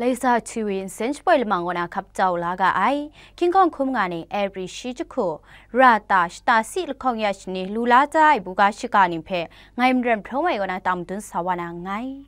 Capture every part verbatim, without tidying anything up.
Laika T V nsen shapoi lamang kaw na hkap jau la ga ai. Hkying hkawng hkrum nga ning, April shi jahku, ra ta, shata si lahkawng ya shani lu la ta ai buga shiga ning hpe ngai Maren Hprawng Wai kaw na tang madun sa wa na nngai.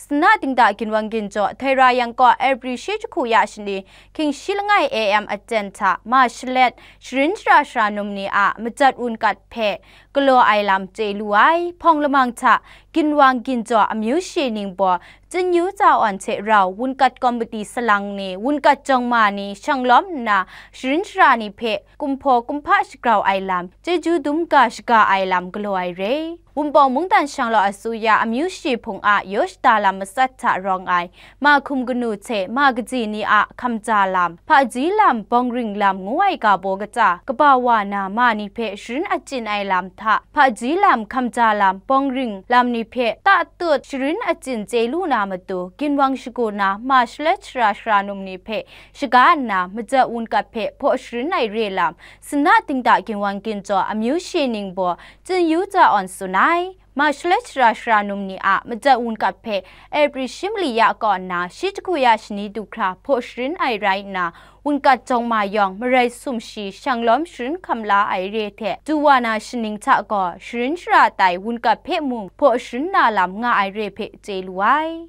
Sina dingda ginwang ginjaw, Htaira Yang kaw April shi jahku ya shani, hkying shi langai A M aten hta, ma shalet, sharin shara shara num ni a majat wunkat hpe galaw ai lam chye lu ai. Hpawng lamang hta, ginwang ginjaw amyu shi ningbaw, Tsinyu Tsa Awn hte rau wunkat komiti salang ni, wunkat jawng ma ni, shanglawm nna, sharin shara ni hpe kumhpaw kumhpa shagrau ai lam, chyeju dum ga shaga ai lam galaw ai re. Wunpawng mungdan shanglawt asuya amyu shi hpung a yaw shada lam matsat hta rawng ai, ma hkum kanu hte ma kaji ni a hkamja lam, hpaji lam, bawngring lam ngu ai ga baw kata, kaba wa na ma ni hpe sharin achyin ai lam hta, hpaji lam, hkamja lam, bawngring lam ni hpe tatut sharin achyin chye lu na matu, ginwang shagu na ma shalet shara shara num ni hpe shaga nna, majat wunkat hpe hpaw sharin ai re lam, Sina dingda ginwang ginjaw amyu shi ningbaw, Tsinyu Tsa Awn tsun ai. Ma shalet shara shara num ni a majat wunkat hpe April shi mali ya kaw nna, shi jahku ya shani du hkra hpaw sharin ai rai nna, wunkat jawng ma yawng marai sum shi shanglawm sharin hkam la ai re hte, du wa na shaning hta gaw sharin shara tai wunkat hpe mung hpaw sharin na lam nga ai re hpe chye lu ai.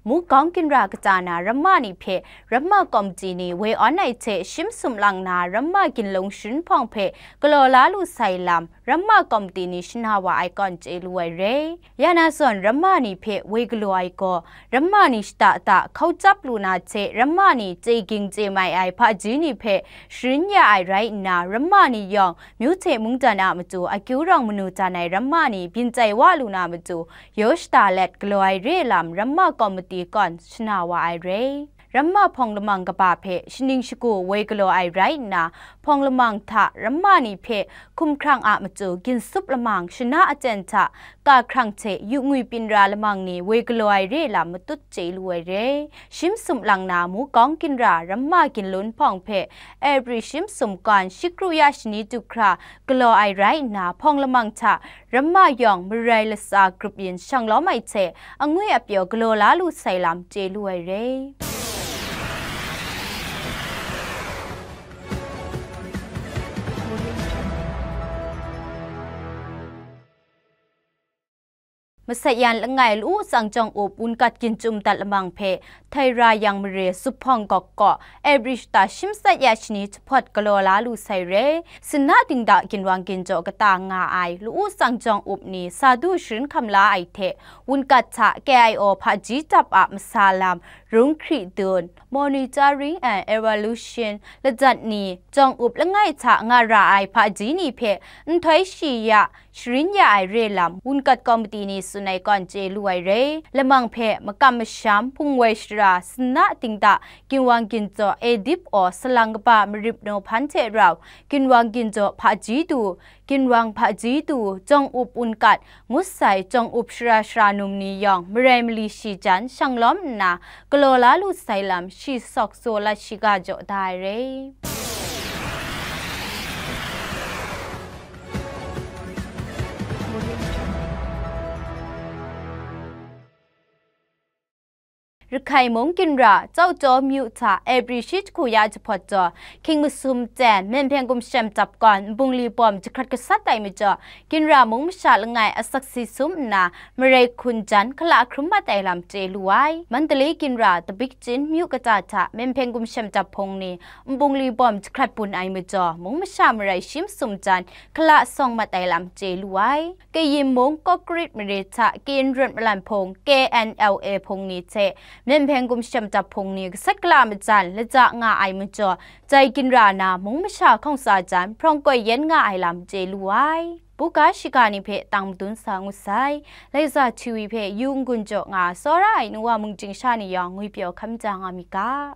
Mukawng ginra kata na ramma ni hpe ramma komiti ni woi awn ai hte shim sumlang na ramma ginlung sharin hpawng hpe galaw la lu sai lam, ramma komiti ni shana wa ai kawn chye lu ai re. Ya na zawn ramma ni hpe woi galaw ai gaw, ramma ni shada da hkau chyap lu na hte ramma ni chye ging chye mai ai hpaji ni hpe sharin ya ai rai nna, ramma ni yawng myu hte mungdan a matu akyu rawng manu dan ai ramma ni byin chye wa lu na matu, yaw shada let galaw ai re lam ramma komiti kawn shana wa ai re. Ramma hpawng lamang kaba hpe shaning shagu woi galaw ai rai nna, hpawng lamang hta ramma ni hpe hkumhkrang a matu ginsup lamang shana aten hta kahkrang hte yu ngwi byin ra lamang ni woi galaw ai re lam matut chye lu ai re. Shim sumlang na Mukawng ginra ramma ginlun hpawng hpe April shim sum kawn shi kru ya shani du hkra galaw ai rai nna, hpawng lamang hta ramma yawng marai latsa grup yin shanglawm ai hte angwi apyaw galaw la lu sai lam chye lu ai re. Masat yan langai lu tsang jawng up wunkat ginchyum dat lamang hpe Htaira Yang mare zuphpawng gawk kaw April shata shim tsat ya shani jahpawt galaw la lu sai re. Sina dingda ginwang ginjaw kata nga ai lu tsang jawng up ni sa du sharin hkam la ai hte, wunkat hta K I O hpaji dap a masa lam, rung hkri dun, monitoring and evaluation, lajat ni, jawng up langai hta nga ra ai hpaji ni hpe nhtoi shi ya, sharin ya ai re lam, wunkat komiti ni tsun ai kawn chye lu ai re. Lamang hpe makam masham, hpungwoi shara, sina dingda, ginwang ginjaw, edip aw, salang kaba, marip naw hpan hte rau, ginwang ginjaw hpaji du, ginwang hpaji du, jawng up wunkat, ngut sai, jawng up shara shara num ni yawng, marai mali shi jan, shanglawm nna, galaw la lu sai lam, shi sawk saw lat shiga jaw da ai re. Rakhai mung ginra, Chyaw Kyaw myu hta April shi jahku ya jahpawt jaw, hkying masum ten, Myen Hpeng Gumshem Dap kawn nbungli bawm jahkrat gasat ai majaw, ginra mung masha langai asak si sum nna, marai hkun jan hkala hkrum mat ai lam chye lu ai. Mandalay ginra, Tabikchin myu kata hta, Myen Hpeng Gumshem Dap hpung ni, nbungli bawm jahkrat bun ai majaw, mung masha marai shi masum jan hkala sawng mat ai lam chye lu ai. Kayin mung, Kawkrit mare hta Kayin Rawt Malan hpung, K N L A hpung ni hte Myen Hpeng Gumshem Dap hpung ni gasat gala majan laja nga ai majaw, jai ginra na mung masha hkawng tsa jan hprawng koi yen nga ai lam chye lu ai. Buga shiga ni hpe tang madun sa ngut sai. Laiza T V hpe yu n-gun jaw nga tsawra ai nu wa mung chyingsha ni yawng ngwipyaw hkam ja nga myit ga.